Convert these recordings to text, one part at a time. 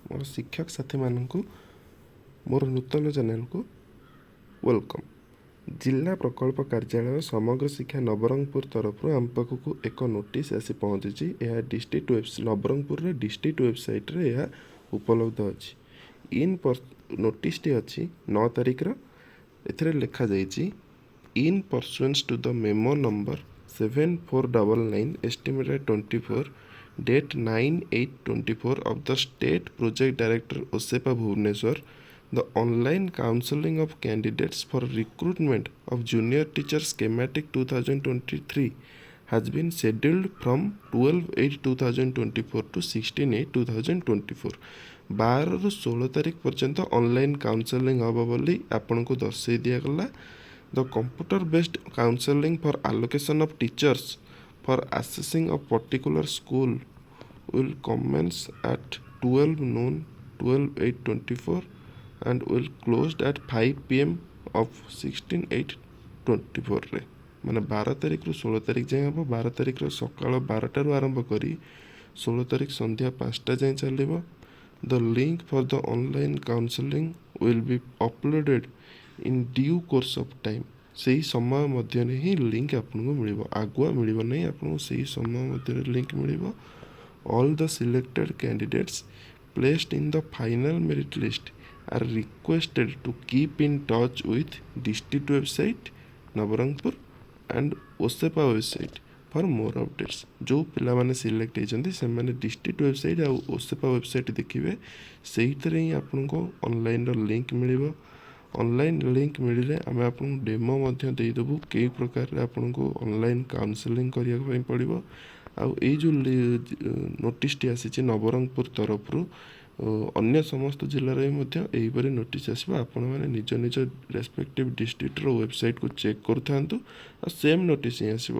ମୋର ଶିକ୍ଷକ ସାଥୀମାନଙ୍କୁ ମୋର ନୂତନ ଚ୍ୟାନେଲକୁ welcome. ଜିଲ୍ଲା ପ୍ରକଳ୍ପ କାର୍ଯ୍ୟାଳୟ, ସମଗ୍ର ଶିକ୍ଷା, ନବରଙ୍ଗପୁର ତରଫରୁ ଆମ ପାଖକୁ ଏକ ନୋଟିସ୍ ଆସି ପହଞ୍ଚିଛି। ଏହା ଡିଷ୍ଟ୍ରିକ୍ଟ ୱେବ୍ ନବରଙ୍ଗପୁରର ଡିଷ୍ଟ୍ରିକ୍ଟ ୱେବସାଇଟ୍ରେ ଏହା ଉପଲବ୍ଧ ଅଛି। ଇନ୍ ନୋଟିସ୍ଟି ଅଛି 9 ତାରିଖର। ଏଥିରେ ଲେଖାଯାଇଛି, "In pursuance to the memo number 7499 estimated 24 date 9/8/24 of the State Project Director, OSEPA, Bhubaneswar, the online counseling of candidates for recruitment of junior teacher schematic 2023 has been scheduled from 12/8/2024 to 16/8/2024." 12ରୁ 16 ତାରିଖ ପର୍ଯ୍ୟନ୍ତ online counselling ହେବ ବୋଲି ଆପଣଙ୍କୁ ଦର୍ଶାଇ ଦିଆଗଲା। "The computer based counseling for allocation of teachers for assessing a particular school will commence at 12 noon 12/8/24 and will closed at 5 p.m. of 16/8/24" ରେ, ମାନେ 12 ତାରିଖରୁ 16 ତାରିଖ ଯାଏଁ ହେବ। 12 ତାରିଖର ସକାଳ 12ଟାରୁ ଆରମ୍ଭ କରି 16 ତାରିଖ ସନ୍ଧ୍ୟା 5ଟା ଯାଏଁ ଚାଲିବ। "The link for the online counseling will be uploaded in due course of time." ସେଇ ସମୟ ମଧ୍ୟରେ ହିଁ ଲିଙ୍କ ଆପଣଙ୍କୁ ମିଳିବ, ଆଗୁଆ ମିଳିବ ନାହିଁ। ଆପଣଙ୍କୁ ସେଇ ସମୟ ମଧ୍ୟରେ ଲିଙ୍କ ମିଳିବ। "All the selected candidates placed in the final merit list are requested to keep in touch with district website, Nabarangpur, and OSEPA website for more updates." ଯେଉଁ ପିଲାମାନେ ସିଲେକ୍ଟ ହେଇଛନ୍ତି, ସେମାନେ ଡିଷ୍ଟ୍ରିକ୍ଟ ୱେବସାଇଟ୍ ଆଉ ଓସେପା ୱେବସାଇଟ୍ ଦେଖିବେ। ସେଇଥିରେ ହିଁ ଆପଣଙ୍କୁ ଅନଲାଇନ୍ର ଲିଙ୍କ ମିଳିବ। ଅନଲାଇନ୍ ଲିଙ୍କ ମିଳିଲେ ଆମେ ଆପଣଙ୍କୁ ଡେମୋ ମଧ୍ୟ ଦେଇଦେବୁ, କେଉଁ ପ୍ରକାରରେ ଆପଣଙ୍କୁ ଅନଲାଇନ୍ କାଉନସେଲିଂ କରିବା ପାଇଁ ପଡ଼ିବ। ଆଉ ଏଇ ଯେଉଁ ନୋଟିସ୍ଟି ଆସିଛି ନବରଙ୍ଗପୁର ତରଫରୁ, ଅନ୍ୟ ସମସ୍ତ ଜିଲ୍ଲାରେ ବି ମଧ୍ୟ ଏହିପରି ନୋଟିସ୍ ଆସିବ। ଆପଣମାନେ ନିଜ ନିଜ ରେସ୍ପେକ୍ଟିଭ୍ ଡିଷ୍ଟ୍ରିକ୍ଟର ୱେବସାଇଟ୍କୁ ଚେକ୍ କରୁଥାନ୍ତୁ ଆଉ ସେମ୍ ନୋଟିସ୍ ହିଁ ଆସିବ,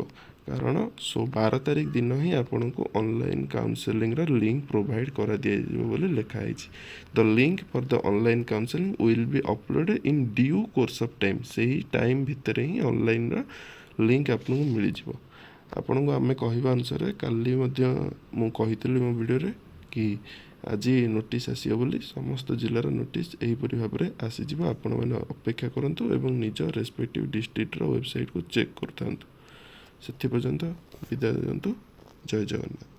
କାରଣ 12 ତାରିଖ ଦିନ ହିଁ ଆପଣଙ୍କୁ ଅନଲାଇନ୍ କାଉନସେଲିଂର ଲିଙ୍କ ପ୍ରୋଭାଇଡ଼ କରିଦିଆଯିବ ବୋଲି ଲେଖା ହେଇଛି। "The link for the online counseling will be uploaded in due course of time." ସେହି ଟାଇମ୍ ଭିତରେ ହିଁ ଅନଲାଇନ୍ର ଲିଙ୍କ ଆପଣଙ୍କୁ ମିଳିଯିବ। ଆପଣଙ୍କୁ ଆମେ କହିବା ଅନୁସାରେ, କାଲି ମଧ୍ୟ ମୁଁ କହିଥିଲି ମୋ ଭିଡ଼ିଓରେ କି ଆଜି ନୋଟିସ୍ ଆସିବ ବୋଲି, ସମସ୍ତ ଜିଲ୍ଲାର ନୋଟିସ୍ ଏହିପରି ଭାବରେ ଆସିଯିବ। ଆପଣମାନେ ଅପେକ୍ଷା କରନ୍ତୁ ଏବଂ ନିଜ ରେସ୍ପେକ୍ଟିଭ୍ ଡିଷ୍ଟ୍ରିକ୍ଟର ୱେବସାଇଟ୍କୁ ଚେକ୍ କରୁଥାନ୍ତୁ। ସେଥିପର୍ଯ୍ୟନ୍ତ ବିଦାୟ ଦିଅନ୍ତୁ। ଜୟ ଜଗନ୍ନାଥ।